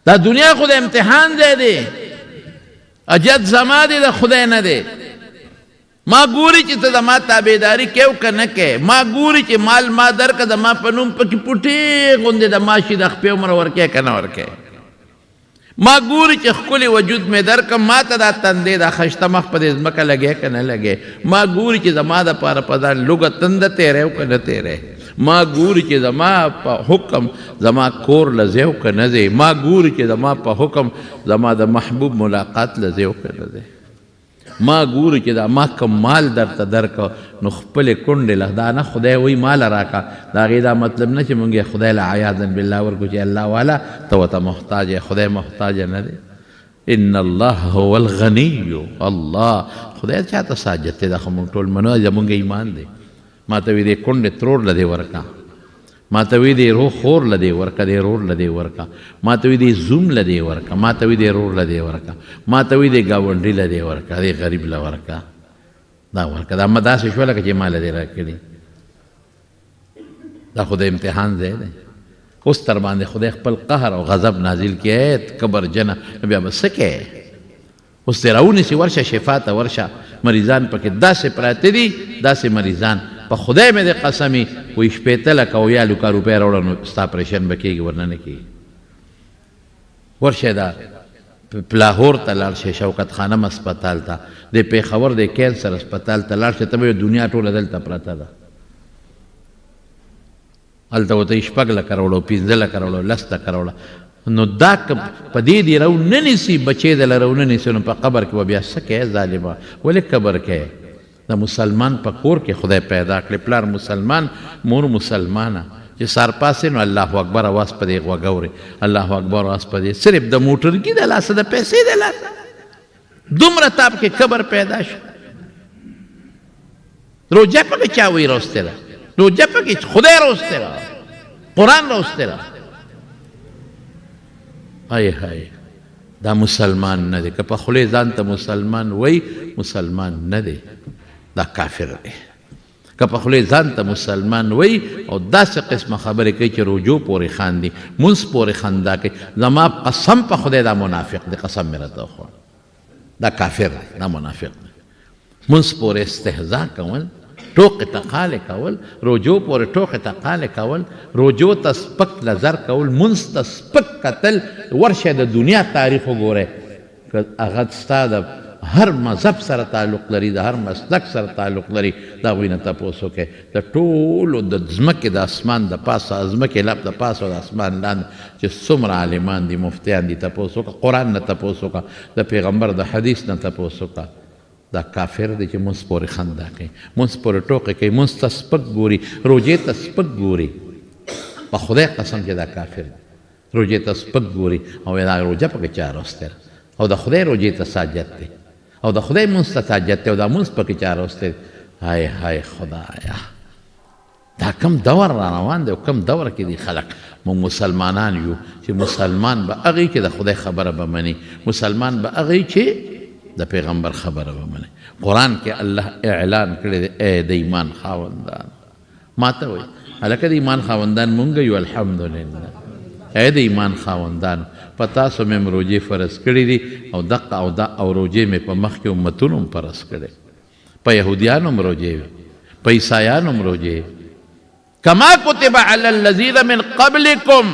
دا دنیا خو د امتحان ځای دی، اجت زما دی د خدای نه دی. ما ګوري چې ته زما تابعداري کوې او که نه کوې، ما ګوري چې مال ما درکړه زما په نوم پکې پوټې غوندې د ماشي د خپې عمر ورکې که نه ورکې، ما ګوري چې ښکلی وجود مې درکړه ما ته دا تندې دا خشته مخ په دې ځمکه لګې که نه لګې، ما ګوري چې زما دپاره په ځان لوږه تنده تېری او که نه تېری، ما ګوري چې زما په حکم زما کور له ځې او که نه ځې، ما ګوري چې زما په حکم زما د محبوب ملاقات له ځې او که نه ځې، ما ګوري چې دا ما کوم مال درته درکړ نو خپلې کونډې له دا نه خدای وایي مال راکړه، د هغې دا مطلب نه چې مونږ یې خدای له عیاذا بالله ورکړو چې الله والا ته ورته محتاج یې، خدای محتاج نه دی. ان الله هو الغني، الله خدای چاته ساجت دی، دا خو مونږ ټول منو، زمونږ ایمان دی. ما ته وی دې کونډې ترور له دې ورکړه، ما ته وی دې رو خور له دې ورکړه، دې رور له دې ورکړه، ما ته وی دې زوم له دې ورکړه، ما ته وی دې رور له دې ورکړه، ما ته وی دې ګاونډي له دې ورکړه، دې غریب له ورکړه، دا ورکړه، دا ما داسې شوه لکه چې ما له دې راکړي. دا خو د امتحان ځای دی. اوس تر باندې خدای خپل قهر او غضب نازل کړي، ای کبرجنه بیا به څه کوې؟ اوس دې راونیسي، ورشه شفا ته ورشه، مریضان پکې داسې پراته دي، داسې مریضان په خدای مې دې قسمي وایي 60 لکه او یا لکه روپۍ راوړه نو ستا اپریشن به کېږي، ورنه نه کېږي. ورشه دا لاهور ته لاړ شئ، شوکت خانم هسپتال ته، د پېښور د کینسر هسپتال ته لاړ شئ، ته به دنیا ټوله دلته پرته ده. هلته ورته یې 6 لکه راوړه، 5 لکه راوړه، 10 لکه راوړه. نو دا که په دې دې راو نه نیسي، بچې د له راو نه نیسي، نو په قبر کې به بیا څه کوې ظالمه؟ ولې قبر کوې؟ د مسلمان په کور کې خدای پیدا کړې، پلار مسلمان، مور مسلمانه، چې سار پاسې نو الله اکبر اواز په دې غوږ اوري، الله اکبر اواز په دې، صرف د موټرګي د لاسه، د پیسې د لاسه دومره تاب کې قبر پیدا شو. روژه پکې چا وایي راوستې ده؟ روژه پکې خدای راوستې ده، قرآن راوستې ده. های های، دا مسلمان نه دی. که په خولې ځان ته مسلمان وایي، مسلمان نه دی، دا کافر دی. که په خولې ځان ته مسلمان وایي او داسې قسمه خبرې کوي چې روژو پورې خاندي، مونځ پورې خندا کوي، زما قسم په خدای دا منافق دی، قسم مې راته وخوړ، دا کافر دی، دا منافق دی. مونځ پورې استهزا کول، ټوقې ټقالې کول، روژو پورې ټوقې ټقالې کول، روژو ته سپک نظر کول، مونځ ته سپک کتل. ورشه د دنیا تاریخ وګورئ، که هغه ستا د هر مذهب سره تعلق لري، د هر مسلک سره تعلق لري، د هغوی نه تپوس وکړئ. د ټولو د ځمکې د اسمان د پاسه، ځمکې لپ د پاسه او د اسمان لاندې چې څومره عالمان دي، مفتیان دي، تپوس وکړه، قرآن نه تپوس وکړه، د پیغمبر د حدیث نه تپوس وکړه. دا کافر دی چې مونځ پورې خندا کوي، مونځ پورې ټوقې کوي، مونځ ته سپک ګوري، روژې ته سپک ګوري. په خدای قسم چې دا کافر دی، روژې ته سپک ګوري او دا روژه پکې چا راوستې ده، او د خدای روژې ته ساجت دی، او د خدای مونځ ته ساجت دی، او دا مونځ پکې چا راوستی دی. های های خدایا، دا کم دور را روان دی او کم دور کې دي خلک. موږ مسلمانان یو چې مسلمان به هغه چې د خدای خبره به مني، مسلمان به هغه چې د پیغمبر خبره به مني. قرآن کې الله اعلان کړی دی، ای د ایمان خاوندان، ما ته وایي هلکه د ایمان خاوندان مونږ یو، الحمدلله. ای د ایمان خاوندان، په تاسو مې هم روژې فرض کړي دي، او دقه او دا او روژې مې په مخکې امتونو هم فرض کړي، په یهودیانو هم روژې وي، په عیسایانو هم روژې. کما کتب علی الذین من قبلکم،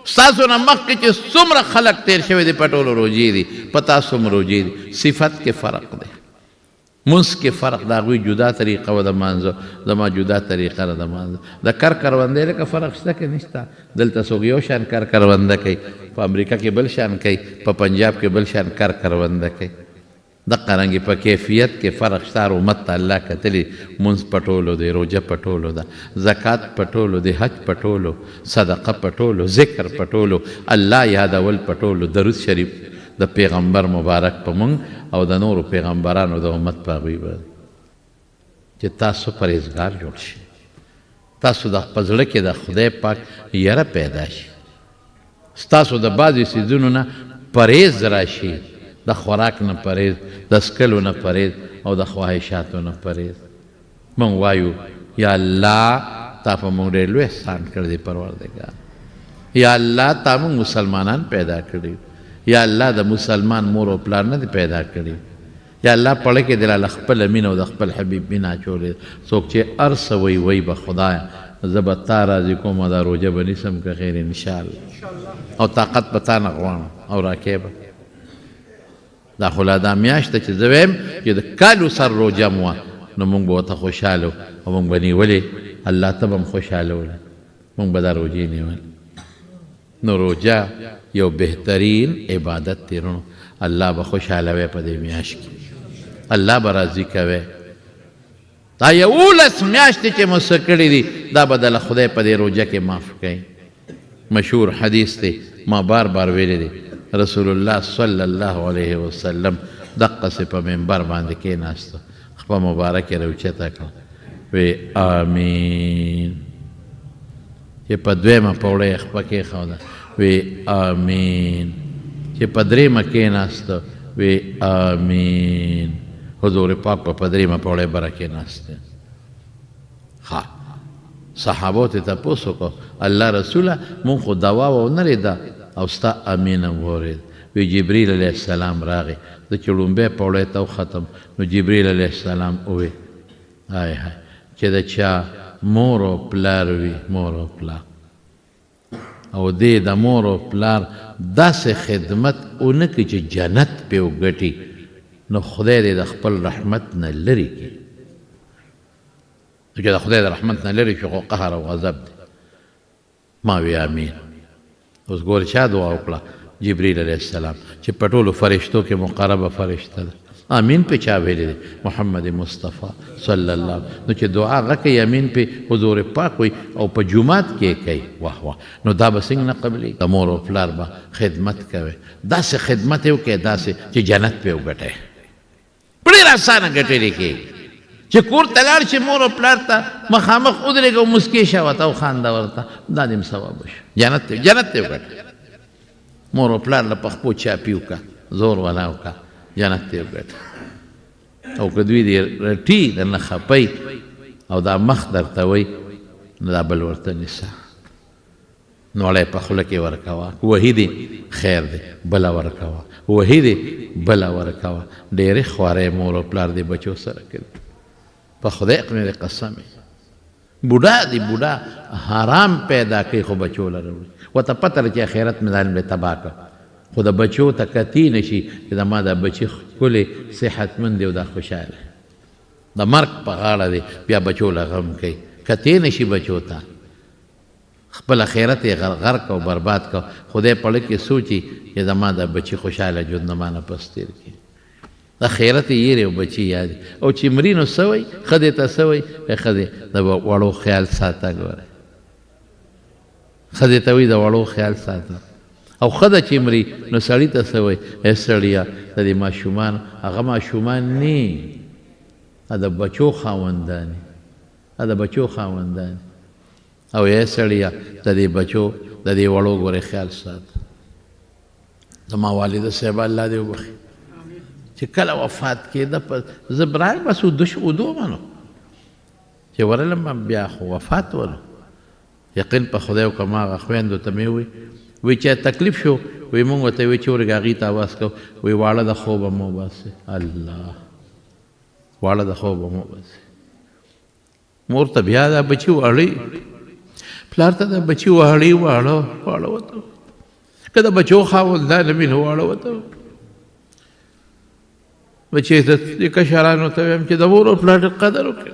ستاسو نه مخکې چې څومره خلک تېر شوي دي په ټولو روژې دي، په تاسو هم روژې دي. صفت کې فرق دی، مونځ کې فرق، د هغوی جدا طریقه وه د مانځه، زما جدا طریقه ده د مانځه. د کر کروندې لکه فرق شته که نشته؟ دلته څوک یو شان کر کرونده کوي، په امریکا کې بل شان کوي، په پنجاب کې بل شان کر کرونده کوي. دقه رنګې په کیفیت کې فرق شته. هر امت ته الله کتلي، مونځ په ټولو دی، روژه په ټولو ده، زکات په ټولو دی، حج په ټولو، صدقه په ټولو، ذکر په ټولو، الله یادول په ټولو، درود شریف د پیغمبر مبارک په مونږ او د نورو پیغمبرانو د امت په هغوی باندې. چې تاسو پرهیزګار جوړ شئ، تاسو د په زړه کې د خدای پاک یره پیدا شي، ستاسو د بعضې څیزونو نه پرهیز راشي، د خوراک نه پرهیز، د څکلو نه پرهیز او د خواهشاتو نه پرهیز. موږ وایو یا الله تا په موږ ډېر لوی احسان کړی دی پروردګار، یا الله تا موږ مسلمانان پیدا کړي، یا الله د مسلمان مور او پلار نه دی پیدا کړي، یا الله پړه کې دلاله خپل مینه او د خپل حبیب مینه اچولې. څوک چې هر څه وایي وایي به خدایه زه به تا راضي کوم، دا روژه به نیسم که خیر انشاءالله، او طاقت به تا نه غواړم او راکې به. دا خو لا دا میاشت ده چې زه وایم چې د کالو سر روژه مو وه، نو موږ به ورته خوشحاله او موږ به نیولې، الله ته به هم خوشحاله ولې، موږ به دا روژې نیولې. نو روژه یو بهترین عبادت دی رونو، الله به خوشحاله وی په دې میاشت کې، الله به راضي کوي. دا 11 میاشتې چې مو څه کړي دي دا به د خدای په دې روژه کې معاف کړي. مشهور حدیث دی، ما بار بار ویلی دی، رسول الله صلی الله علیه وسلم دقسې په منبر باندې کېناسته، خپه مبارک یې راوچته کړه، وی آمین. چې په دویمه پوړۍ یې خپه کېښوده، وی آمین. چې په درېیمه کېناسته، وی آمین. حضور پاک په درېیمه پوړۍ بره کېناسته. ښه صحابو ته تپوس وکړو، الله رسوله مونږ خو دوا ونه او ستا امین هم واورېد. وی جبریل علیه السلام راغی، زه چې ړومبی پوړۍ ته وختم نو جبریل علیه السلام ووی های های چې د چا مور او پلار وي، مور او پلار او دې د مور او پلار داسې خدمت ونه کړي چې جنت پې وګټي، نو خدای دې د خپل رحمت نه لرې کړي. چې د خدای د رحمت نه لرې شي خو قهر او غضب دی. ما وی امین. اوس ګوره چا دعا وکړه؟ جبریل علیه السلام چې په ټولو فرشتو کې مقربه فرشته ده. امین په چا ویلی دی؟ محمد مصطفی صلی الله. نو چې دعا هغه کوي امین پې حضور پاک وي او په جومات کې کوي، واه واه، نو دا به څنګه نه قبلېږي؟ د مور او پلار به خدمت کوي، داسې خدمت یې وکړي داسې چې جنت پې وګټي. په ډېره اسانه ګټلی کېږي چې کور ته لاړ شي مور او پلار ته مخامخ ودرېږه او موسکې شه ورته او خانده ورته، دا دې هم ثواب وشو، جنت ته جنت ته وګټه. مور او پلار له په خپو چاپي وکړه، زور ولا وکړه، جنت ته وګټه. او که دوی دې رټي درنه خپوي او دا مخ درته وایي، نو دا بل ورته نیسه، نوړی په خوله کې ورکوه، وهي دې خیر دی بله ورکوه، وهي دې بله ورکوه. ډېرې خوارۍ مور او پلار دې بچو سره کړي، په خدای مې دې قسم وي. بوډا دی بوډا حرام پیدا کوي خو بچو له راوړي، ورته پته ده چې اخرت مې ځان به تباه کړ، خو د بچو ته کتی نه شي چې د ما دا بچي ښکلی صحتمند دی او دا خوشحاله د مرګ په غاړه دی، بیا بچو له غم کوي، کتی نه شي بچو ته، خپل اخرت یې غرق او برباد کړ. خدای په زړه کې سوچي چې زما دا بچي خوشحاله ژوند ما نه پس تېر کړي، د خیرت یې یېرې او بچي یاد او چې مري نو څه وایي؟ ښځې ته څه وایي؟ ښځې د وړو خیال ساته، ګوره ښځې ته وایي د وړو خیال ساته. او ښځه چې مري نو سړي ته څه وایي؟ ای سړیه د دې ماشومان، هغه ماشومان نه، دا د بچو خاوندان دي، دا د بچو خاوندان دي. او ای سړیه د دې بچو د دې وړو ګورې خیال ساته. زما والده صاحب الله دې وبخښي چې کله وفات کېده، زه برایم بس وده شو، وده وم نو چې ورغلم بیا خو وفات ولو. یقین په خدای وکړه ما هغه خویندو ته مې وویل، وایي چې تکلیف شو، وایي مونږ ورته وایي چې ورګه هغوی ته اواز کوو، وایي واړه د خوبه مو وباسئ، الله واړه د خوبه مو وباسئ. مور ته بیا دا بچي واړی، پلار ته دا بچي واړی، واړه واړه ورته، که د بچو خاوندان وي نو واړه ورته. بچې زه دې کشرانو ته وایم چې د مور او پلار ډېر قدر وکړئ،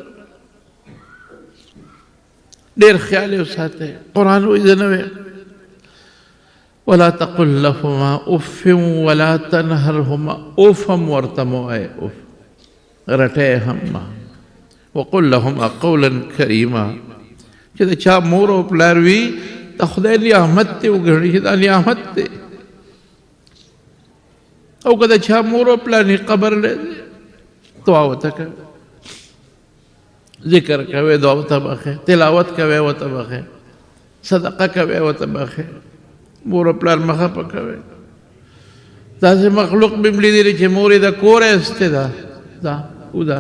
ډېر خیال یې وساتئ. قرآن وایي زه نه وایم، ولا تقل لهما اف ولا تنهرهما، اف هم ورته مه وایې، اف رټه هم مه، وقل لهما قولا کریما. چې د چا مور او پلار وي د خدای نعمت دی وګڼي چې دا نعمت دی، او که د چا مور او پلار نه قبر لري دعا ورته کوي، ذکر کوي دعا ورته بخښي، تلاوت کوي ورته بخښي، صدقه کوي ورته بخښي، مور او پلار مه خفه کوي. داسې مخلوق مې هم لیدلی چې مور یې د کوره ایستې ده، دا وده،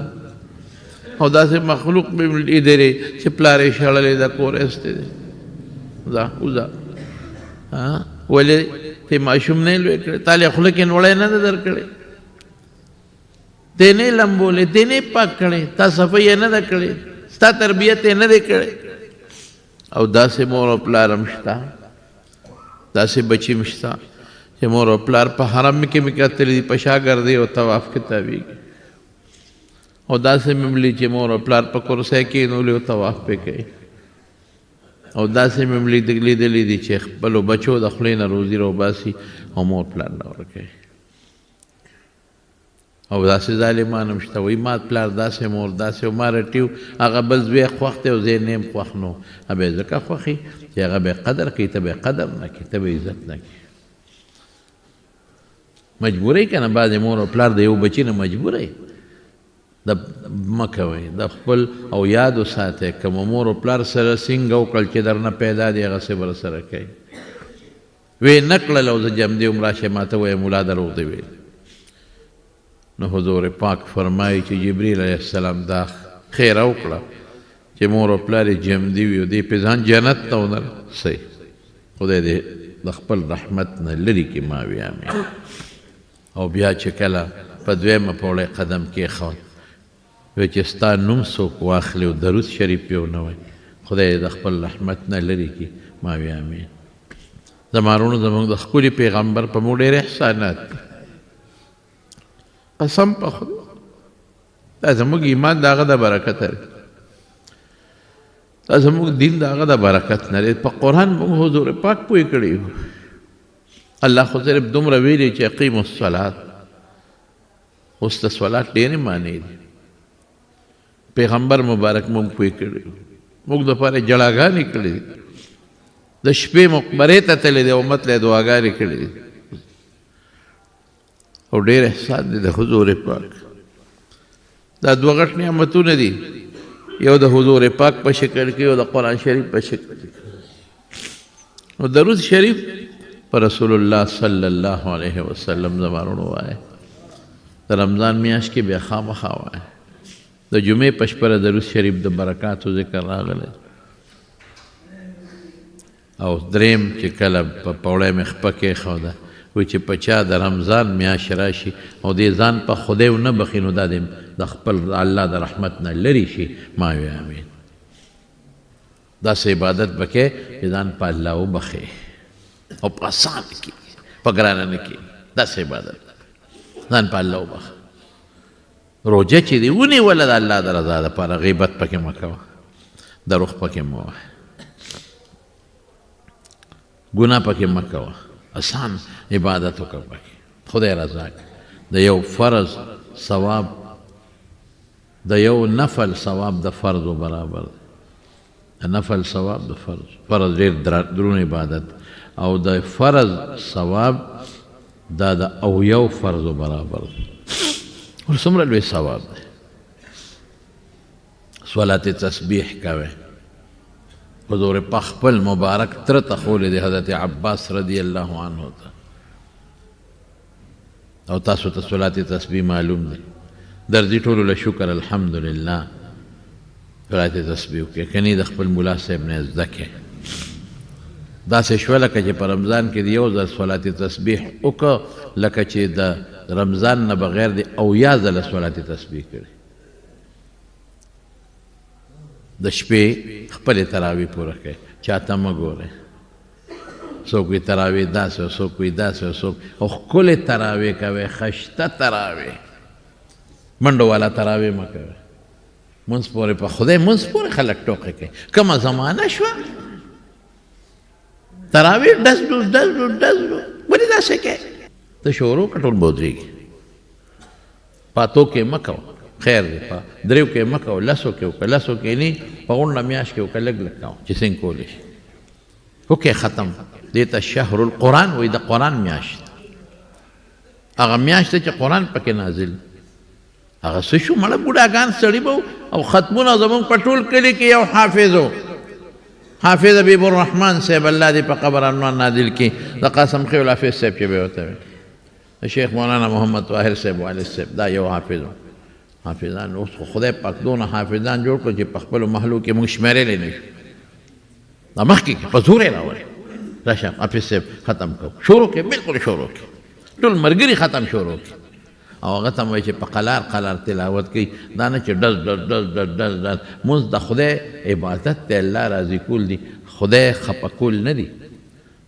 او داسې مخلوق مې هم لیدلی چې پلار یې شړلی د کوره ایستی دی، دا وده. ولې ته ماشوم نه لوی کړی، تا له خوله کې نوړی نه ده درکړې، ته نه لمبولې، ته نه پاک کړې، تا صفایي نه ده کړې، ستا تربیت یې نه دی کړی. او داسې مور او پلار هم شته، داسې بچي هم شته چې مور او پلار په حرم کې مې کتلي دي، په شا ګرځي او طواف کې تاویږي. او داسې مې هم لیدي چې مور او پلار په کرسۍ کښېنولي او طواف پرې کوي. او داسې مې هم لیدلي دي چې خپلو بچو د خولې نه روزي راوباسي او مور پلار نه ورکوي. او داسې ظالمان هم شته، وایي ما پلار داسې مور داسې او ما رټي، هغه بل زوی خوښ دی او زه یې نه یم خوښ. نو هغه به یې ځکه خوښي چې هغه به یې قدر کوي، ته به یې قدر نه کوي، ته به یې عزت نه کوي. مجبورې که نه، بعضې مور او پلار د یو بچي نه مجبورې د مه کوئ، د خپل او یاد وساتئ. که مو مور او پلار سره څنګه وکړل چې درنه پیدا دی، هغسې به سره کوي. ویې نه کړل او زه جمدې هم راشه ما ته وایه ملا دروغ دی ویل. نو حضور پاک فرمایي چې جبریل علیه السلام دا خیره وکړه چې مور او پلار یې جمدي وي او دی پې ځان جنت ته ونه رسوي. خدای دې د خپل رحمت نه لرې کړي، ما وي امین. او بیا چې کله په دویمه پوړۍ قدم کېښود، وی چې ستا نوم څوک واخلي او درود شریف پې ونه وایي، خدای دې د خپل رحمت نه لرې کړي، ما وي امین. زما وروڼو، زموږ د ښکلي پیغمبر په موږ ډېر احسانات دي، قسم په خدای دا زموږ ایمان د هغه د برکته دی، دا زموږ دین د هغه د برکت نه دی. په قرآن موږ حضور پاک پوه کړي یو. الله خو صرف دومره ویلي چې اقیموا الصلاة. اوس د صلات ډېرې معنی دي. پیغمبر مبارک موږ پوه کړي، موږ دپاره جړاګانې کړې دي، د شپې مقبرې ته تللی دی، امت له دعاګانې کړې دي. او ډېر احسان دی د حضور پاک. دا دوه غټ نعمتونه دي، یو د حضور پاک په شکل کې، یو د قرآن شریف په شکل کې. نو درود شریف پر رسول الله صلی الله علیه وسلم زما وروڼو وایه، د رمضان میاشت کې بیا خامخا وایه. د جمعې په شپه د درود شریف د برکاتو ذکر راغلی. او دریم چې کله په پوړی مې خپه کېښوده، وایي چې په چا د رمضان میاشت راشي او دې ځان په خدای ونه بخښي، نو دا دې د خپل الله د رحمت نه لرې شي. ما وی امین. داسې عبادت به کوې چې ځان په الله وبخښې او په اسانه کېږي، په ګرانه نه کېږي. داسې عبادت ځان په الله وبخښه. روژه چې دې ونیوله د الله د رضا دپاره، غیبت پکې مه کوه، دروغ پکې مه وایه، ګناه پکې مه کوه، اسان عبادت وکړه پکې، خدای رضا کړي. د یو فرض ثواب د یو نفل ثواب د فرض برابر دی. د نفل ثواب د فرض، فرض ډېر درون عبادت، او د فرض ثواب دا د او یو فرض برابر دی. ور څومره لوی ثواب دی. صلات تسبیح کوي، حضور په خپل مبارک تره ته ښولی دی حضرت عباس رضی الله عنه ته. او تاسو ته صلات تسبیح معلوم دی، درځي ټولو له شکر الحمدلله. صلات تسبیح وکړئ، که نه د خپل ملا صاحب نه زده کړئ. داسې شوه لکه چې په رمضان کې د یو ځل صلات تسبیح وکړه، لکه چې د رمضان نه بغیر د اویا ځله صلات تسبیح کړي. د شپې خپلې تراویح پوره کړئ، چاته مه ګورئ. څوک وي تراویح داسې او څوک وي داسې او څوک، او ښکلې تراویح کوئ، خشته تراویح، منډو والا تراویح مه کوئ. مونځ پورې په خدای مونځ پورې خلک ټوقې کوي. کومه زمانه شوه تراویح ډز ډوز ډز ډوز ډز ډوز، ولې داسې کوې؟ ته شروع کړه ټول به ودرېږي. په اتو کې مه کوه، خیر دی، په دریو کې مه کوه، لسو کې وکړه، لسو کې نه، په غونډه میاشت کې وکړه، لږ لږ کوه چې څنګه کولی شي وکړې ختم. دې ته شهر القرآن وایي، د قرآن میاشت، هغه میاشت چې قرآن پکې نازل. هغه څه شو مړه بوډاګان سړي به او ختمونه زمونږ په ټول کلي کې یو حافظ و، حافظ حبیب الرحمن صاحب، الله دې په قبر انوار نازل کړي، د قاسم خیل حافظ صاحب چې به ورته وي، شیخ مولانا محمد طاهر صاحب والد صاحب، دا یو حافظ و. حافظان اوس خو خدای پاک دونه حافظان جوړ کړل چې په خپلو محلو کې موږ شمېرلی نه شو. دا مخکې کې په زور یې راوړی. راشه حافظ صاحب ختم کو، شروع کې، بالکل شروع کې، ټول مرګري ختم شروع کې. او هغه ته وایي چې په قلار قلار تلاوت کوي، دا نه چې ډز ډز ډز ډز ډز ډز. مونځ د خدای عبادت دی، الله راضي کول دي، خدای خفه کول نه دي.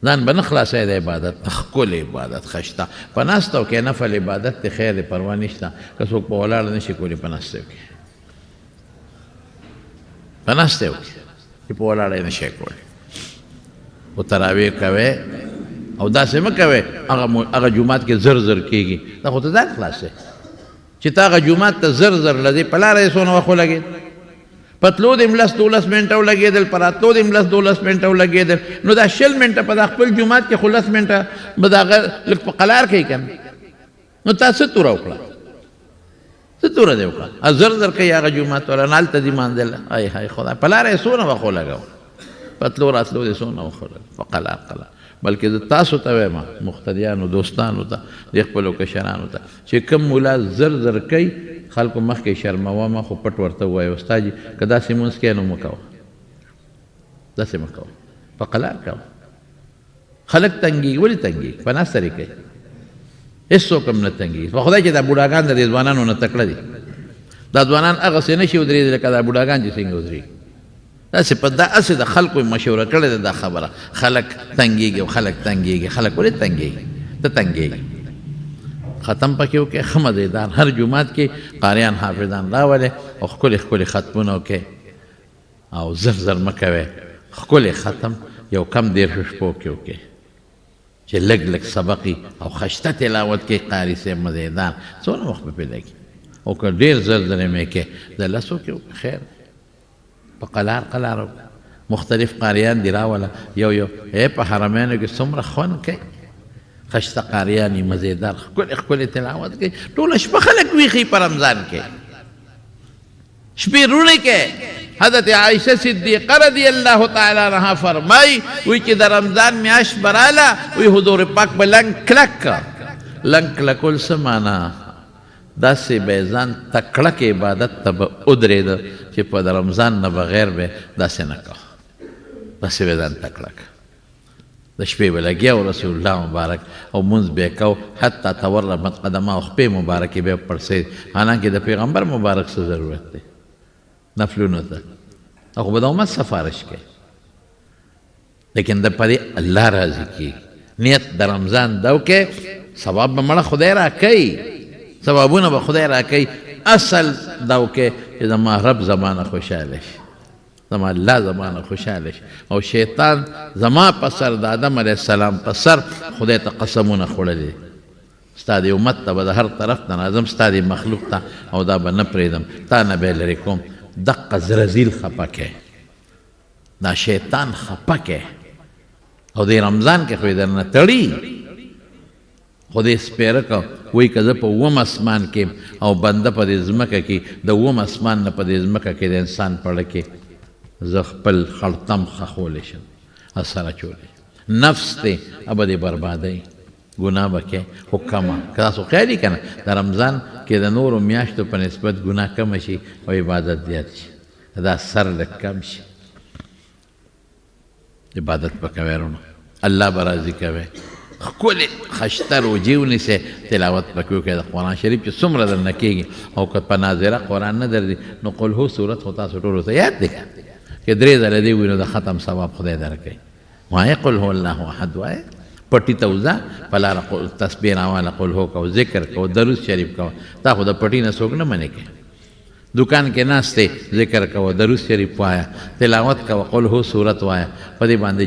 ځان به نه خلاصوې د عبادت نه، ښکلی عبادت ښه شته. په ناسته وکړې نفل عبادت دی، خیر دی، پروا نشته. که څوک په ولاړه نه شي کولی په ناسته وکړي، په ناسته وکړي چې په ولاړه یې نه شي کولی. خو تراویح کوې او داسې مه کوې هغه جومات کې زر زر کېږي، دا خو ته ځان خلاصوې چې ته هغه جومات ته زر زر لځې، په لاره یې څونه وخت ولګېد؟ په تلو دې هم لس دولس منټه ولګېدل، په راتلو دې هم لس دولس منټه ولګېدل، نو دا 20 منټه په دا خپل جومات کې خو لس منټه به د هغه لږ په قلار کوي که نه؟ نو تا څه توره وکړه؟ څه توره دې وکړه؟ زر زر کوي هغه جومات والا، نه هلته ځي مانځله. ای های خدای، په لاره یې څونه وخت ولګوه، په تلو راتلو دې څونه وخت ولګوه، په قلار قلار. بلکې زه تاسو ته وایم، مقتدیانو دوستانو ته، دې خپلو کشرانو ته، چې کوم ملا زر زر کوي خلکو مخکې شرموه مه، خو پټ ورته ووایه استاد جي که داسې مونځ کوې نو مه کوه، داسې مه کوه، په قلار کوه. خلک تنګېږي، ولې تنګېږي؟ په ناسته لرې کوي، هېڅوک هم نه تنګېږي. په خدای چې دا بوډاګان د دې ځوانانو نه تکړه دي، دا ځوانان هغسې نه شي ودرېدلی لکه دا بوډاګان چې څنګه ودرېږي. داسې په دا هسې د خلکو مشوره کړې ده دا خبره، خلک تنګېږي او خلک تنګېږي. خلک ولې تنګېږي؟ ته تنګېږي. ختم پکې وکړې، ښه مزېدار هر جومات کې قاریان حافظان راولې او ښکلي ښکلي ختمونه وکړې او زر زر مه کوې، ښکلی ختم یو کم 30 شپو کې وکړې چې لږ لږ سبقي او خشته تلاوت کې قاري صاحب مزېدار څونه وخت به پرې لګي. او که ډېر زر زر یې کې د لسو کې وکړې خیر، په قلار قلار وکړه. مختلف قاریان دي راوله، یو یو ای په حرمینو کې څومره خوند کوي، خشته قاریان یې مزېدار ښکلې ښکلې تلاوت کوي، ټوله شپه خلک ویښي په رمضان کې، شپې روڼې کوي. حضرت عائشه صدیقه رضی الله تعالی عنها فرمایي وایي چې د رمضان میاشت به راله، وایي حضور پاک به لنګ کلک کړ. لنګ کلکول څه معنا؟ داسې به یې ځان تکړه کې عبادت ته به ودرېده چې په د رمضان نه بغیر به داسې نه کوه، داسې به یې ځان تکړه کړ. د شپې به لګیا و رسول الله مبارک او مونځ به یې کوه حتی تورمت قدمه، او خپې مبارکې به یې پړسېد. حالانکه د پیغمبر مبارک څه ضرورت دی نفلونو ته، هغه به د امت سفارش کوي، لیکن د پرې الله راضي کېږي. نیت د رمضان دا وکړې، ثواب به مړه خدای راکوي، ثوابونه به خدای راکوي. اصل دا وکړې چې زما رب زما نه خوشحاله شي، زما الله زما نه خوشحاله شي، او شیطان زما په سر د آدم علیه السلام په سر خدای ته قسمونه خوړلي، ستا دې امت ته به د هر طرف نه راځم، ستا دې مخلوق ته، او دا به نه پرېږدم، تا نه به یې لرې کوم. دقه زرزیل خفه کړې، دا شیطان خفه کړې، او دې رمضان کې خو یې درنه تړي، خو دې سپېره که وایي که زه په اووم اسمان کې او بنده په دې ځمکه کې، د اووم اسمان نه په دې ځمکه کې د انسان په زړه کې زه خپل خړتم ښخولی شم، اثر اچولی شم. نفس دی به دې بربادوي، ګناه به کوې خو کمه. که تاسو خیال یې که نه، د رمضان کې د نورو میاشتو په نسبت ګناه کمه شي او عبادت زیات شي، دا سر لږ کم شي، عبادت به کوې وروڼه، الله به راضي کوې. ښکلې خشته روژې ونیسې، تلاوت پکې وکړې د قرآن شریف چې څومره درنه کېږي. او که په ناظره قرآن نه درځي نو قل هو سورت خو تاسو ټولو ته یاد دی که 3 ځله دې ووایي نو د ختم ثواب خدای درکوي. وایې قل هو الله احد، وایې پټي ته وځه، په لاره تسبیح راواله، قل هو کوه، ذکر کوه، درود شریف کوه. تا خو د پټي نه څوک نه منې کوي. دکان کې ناست دی، ذکر کوه، درود شریف وایه، تلاوت کوه، قل هو سورت وایه. په دې باندې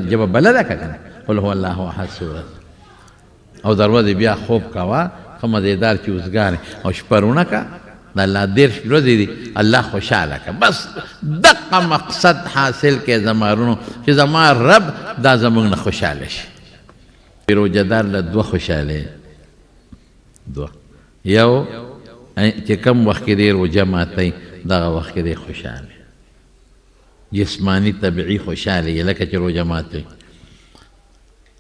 ژبه بلده که کنه، قل هو الله احد سورت. او دروازې بیا خوب کوه، ښه مزېدار چې وزګار او شپه روڼه که، د الله 30 ورځې دي، الله خوشحاله که. بس دقه مقصد حاصل کړې زما وروڼو، چې زما رب دا زموږ نه خوشحاله شي. روژهدار له دوه خوشحالۍ، دوه، یو چې کم وخت کې دی روژه ماتوي دغه وخت کې دی خوشحاله، جسماني طبیعي خوشحاله یې لکه چې روژه ماتوي،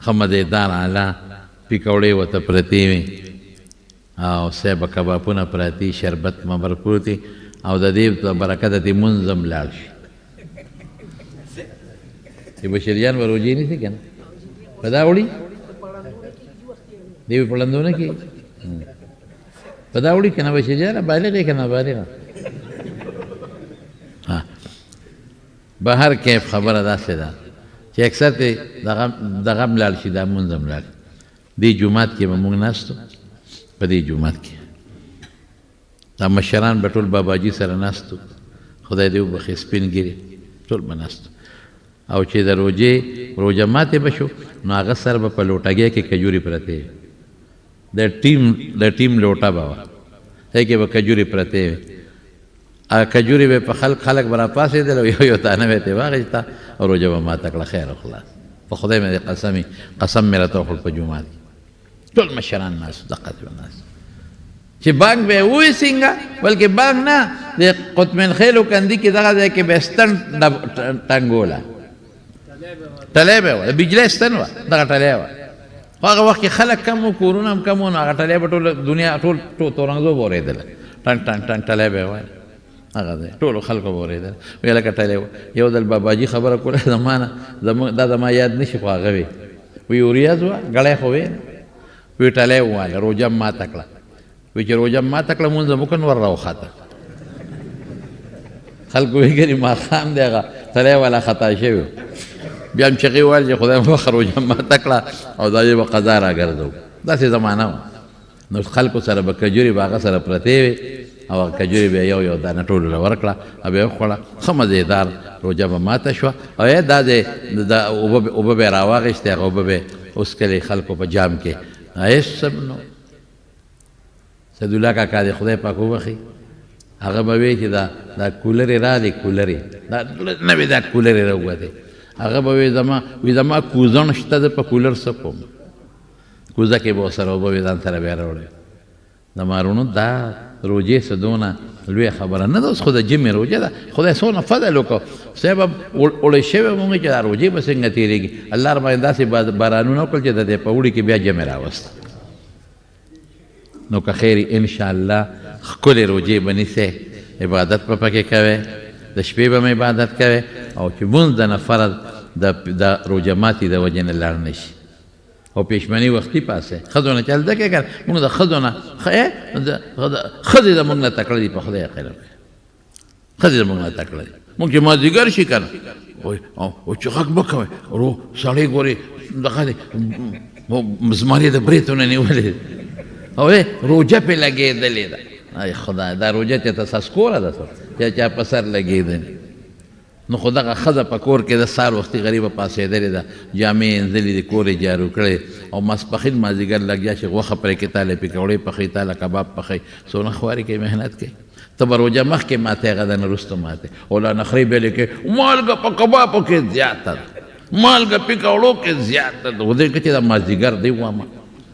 ښه مزېدار اعلی پیکوړې ورته پرتې وي او سیبه کبابونه پراتي، شربت مبر پروت وي، او د دې په برکته دې مونځ هم لاړ شي. چې بشریان به روژې نیسي که نه؟ په دا وړي دی په ړندو نه کېږي، په دا وړي که نه بچې جانه، بالغ یې که نابالغه؟ بهر کیف خبره داسې ده چې اکثر ترې دغه هم لاړ شي، دا مونځ هم لاړ. دې جومات کې به موږ ناست وو، په دې جومات کې دا مشران به ټول باباجي سره ناست وو، خدای دې وبخښي، سپین ږیري ټول به ناست وو. او چې د روژې روژه ماتې به شو، نو هغه سره به په لوټګۍ کې کجورې پرتې وې، د ټیم لوټه به وه، هغې کې به کجورې پرتې وې. هغه کجورې به په خلک به راپاڅېدل او یو یو دانه به یې ترې واخیسته او روژه به ماته کړه، خیر او خلاص. په خدای مې دې قسم وي، قسم مې راته وخوړ په جومات کې ټول مشران ناست وو، دقسې به ناست وو چې بانګ به یې ووایي څنګه، بلکې بانګ نه، د قطمین خېلو کندي کې دغه ځای کې به یې ستن ټنګوله، ټلی به وه، د بجلۍ ستن وه، دغه ټلی وه. خو هغه وخت کې خلک کم وو، کورونه هم کم وو، نو هغه ټلی به ټوله دنیا ټول تورنګزو به اورېدله، ټنګ ټنګ ټنګ ټلی به یې ویل، هغه ځای ټولو خلکو به اورېدله. ویل لکه ټلی وه. یو ځل باباجي خبره کوله زما نه، دا زما یاد نه شي، خو هغه وی وی اوریاز وه، ګړی خو وی وی ټلی وواله، روژه هم ماته کړه. وی چې روژه هم ماته کړه، مونځ هم وکړه، نور راوخاته. خلکو وی ګنې ماښام دی، هغه ټلی والا خطا شوی و. بیا هم چغې وویل چې خدای مو وبخښه، روژه هم ماته کړه او دا یې به قضا راګرځوو. داسې زمانه وه. نو خلکو سره به کجورې به هغه سره پرتې وې او هغه کجورې به یو یو دانه ټولو له ورکړه او بیا یې وخوړه. ښه مزېدار روژه به ماته شوه. او یې دا دی د اوبه به یې راواخیستې، هغه اوبه به یې وڅکلې خلکو په جام کې، هېڅ هم نه. سعدالله کاکا دې خدای پاک وبخښي، هغه به وی چې دا کولرې راغلې، کولرې دا نوې دا کولرې راووتې. هغه به وی وی زما کوزڼ شته، زه په کولر څه کوم؟ کوزه کې به ورسره اوبه وې، ځان سره به یې راوړې. د مارونو دا روژې څه دونه لویه خبره نه ده، اوس خو د جمعې روژه ده، خدای څونه فضل وکړو صاحب، اوړی شوی مونږ چې دا روژې به څنګه تېرېږي. الله ربانې داسې بارانونه وکړل چې د دې په اوړي کې بیا جمعې راوسته. نو که خیر ان شاء الله ښکلې روژې به نیسې، عبادت به پکې کوې، د شپې به هم عبادت کوې، او چې مونځ د نه فرض د روژه ماتي د وجې نه لاړ نه شي. او پېشمني وختي پاسه ښځو نه چل زده کړې که نه، مونږ د ښځو نه ښځې زمونږ نه تکړه دي، په خدای یقین وکړئ ښځې زمونږ نه تکړه دي. مونږ چې مازدیګر شي که نه، او چې غږ مه کوئ، ورو سړی ګورې دغه دی زمری د برېتو نه نیولې او روژه پرې لګېدلې ده. ای خدای، دا روژه چې ته سسکوره ده چې چا په سر لګېدلې. نو خو دغه ښځه په کور کې ده، سهار وختي غریبه پاڅېدلې ده، جامې یې اينځلې دي، کور یې جارو کړی او ماسپښین مازدیګر لګیا چې غوښه پرې کړي، تاله پکوړې پخوي، تاله کباب پخوي، څونه خواري کوي، محنت کوي. ته به روژه مخکې ماتې، هغه د نه وروسته ماتې، او لا نخرې بیا لیکې مالګه په کبابو کې زیاته ده، مالګه پکوړو کې زیاته ده. خو دې که چې دا مازدیګر دی وامه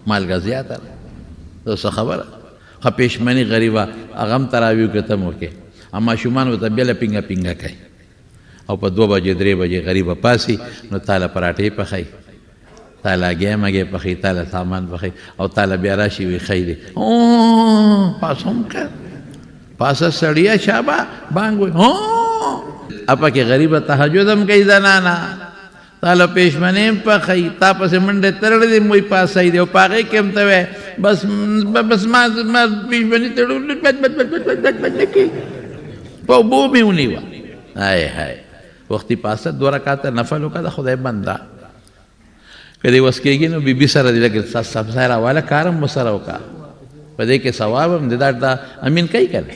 مالګه زیاته ده، دا څه خبره؟ ښه پېشمني غریبه هغه هم تراویح وکړي، ته هم وکړې، او ماشومان ورته بیا له پینګه پینګه کوي، او په 2 بجې 3 بجې غریبه پاسي، نو تاله پراټې پخوي، تاله هګۍ مګۍ پخوي، تاله سامان پخوي، او تاله بیا راشي وي ښی دی پاسوم که پاسه سړیه شابه بانګ وي اپه کې غریبه تهجد هم کوي زنانه، تاله پېشمنې هم پخوي، تا پسې منډې ترړې دي، موی پاسوي دی، او په هغې کې هم ته وایې بس بس ما پېشمني تړولې بس بس بس بس بس بس نه کوي، په اوبو مې ونیوه. های های وختي پاسه 2 رکعته نفل وکړه د خدای بنده، که دې وس کېږي نو بیبي سره دې لږ سبزی راواله، کار هم ورسره وکړه، په دې کې ثواب هم دی. دا امین کوي که نه،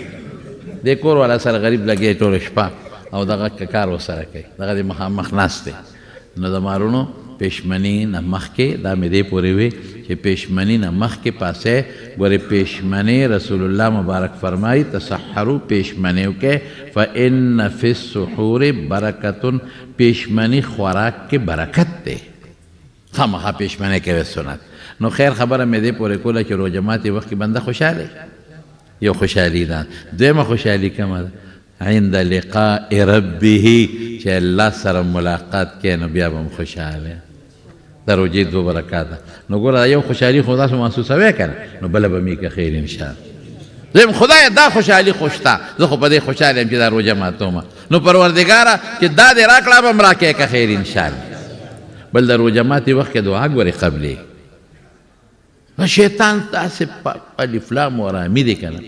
دې کور والا سره غریب لګي ټوله شپه او دغه کار ورسره کوي، دغه دې مخامخ ناست دی. نو د مارونو پېشمني نه مخکې دا مې دې پورې وي چې پېشمني نه مخکې پاسې ګورې پېشمنې رسول الله مبارک فرمایي تسحرو پېشمنې وکړئ، فإن فی السحور برکة، پېشمني خوراک کې برکت دی، خامخا پېشمنې کوي سنت. نو خیر خبره مې دې پورې کوله چې روژه ماتې وخت کې بنده خوشحاله، یو خوشحالي ده. دویمه خوشحالي کومه ده؟ عند لقاء ربه، چې الله سره ملاقات کوي نو بیا به هم خوشحاله. د روژې 2 برکاته. نو ګوره یو خوشحالي خو تاسو محسوسوئ که نه، نو بله به مې که خیر انشاءالله. زه یم خدایه دا خوشحالي خو شته، زه خو په دې خوشحاله یم چې دا روژه ماتومه، نو پروردګاره چې دا دې راکړه به هم راکړې که خیر انشاءالله. بل د روژه ماتي وخت کې دعا ګورې قبلې. نو شیطان داسې په الف لام او رامي دی که نه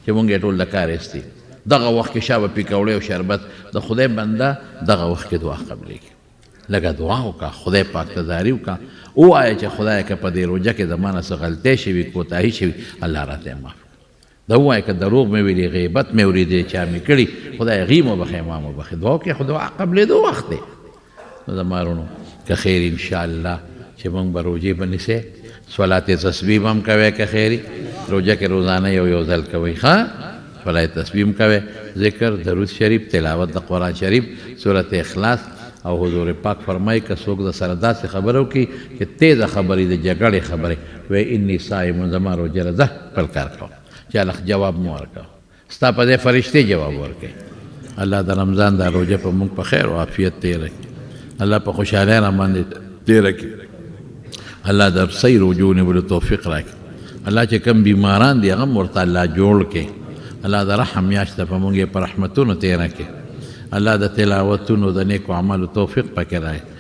چې مونږ یې ټول د کار ایستي. دغه وخت کې شابه پیکوړی او شربت د خدای بنده، دغه وخت کې دعا قبلېږي. لږه دعا وکړه، خدای پاک ته زاري وکړه، ووایه چې خدایه که په دې روژه کې زما نه څه غلطۍ شوي، کوتاهي شوي، الله راته یې معاف کړه. دا ووایه که دروغ مې ویلي، غیبت مې اورېدلی، چا مې کړي، خدای هغوی مې وبخښې، ما مې وبخښې. دعا وکړې خو دعا قبلېدو وخت دی. نو زما وروڼو که خیر انشاءالله چې موږ به روژې به نیسئ، صلات تسبیح به هم کوئ، که خیري روژه کې روزانه یو یو ځل کوئ، ښه صلات تسبیح هم کوئ، ذکر، درود شریف، تلاوت د قرآن شریف، سورت اخلاص. او حضور پاک فرمایي که څوک د سره داسې خبره وکړي چې تېزه خبرې د جګړې خبرې، وایي انی صائم، زما روژه ده، ځه خپل کار کوه، چې هلک جواب مه ورکوه، ستا په ځای فرشتې جواب ورکوي. الله د رمضان دا روژه په موږ په خیر او عافیت تېره کړي، الله په خوشحالۍ را باندې تېره کړي، الله د صحیح روژو نیولو توفیق راکړي. الله چې کوم بیماران دي هغه هم ورته الله جوړ کړي. الله د رحم میاشت په موږ یې په رحمتونو تېره کړي. الله د تلاوتونو د نیکو عملو توفیق پکې راکړي.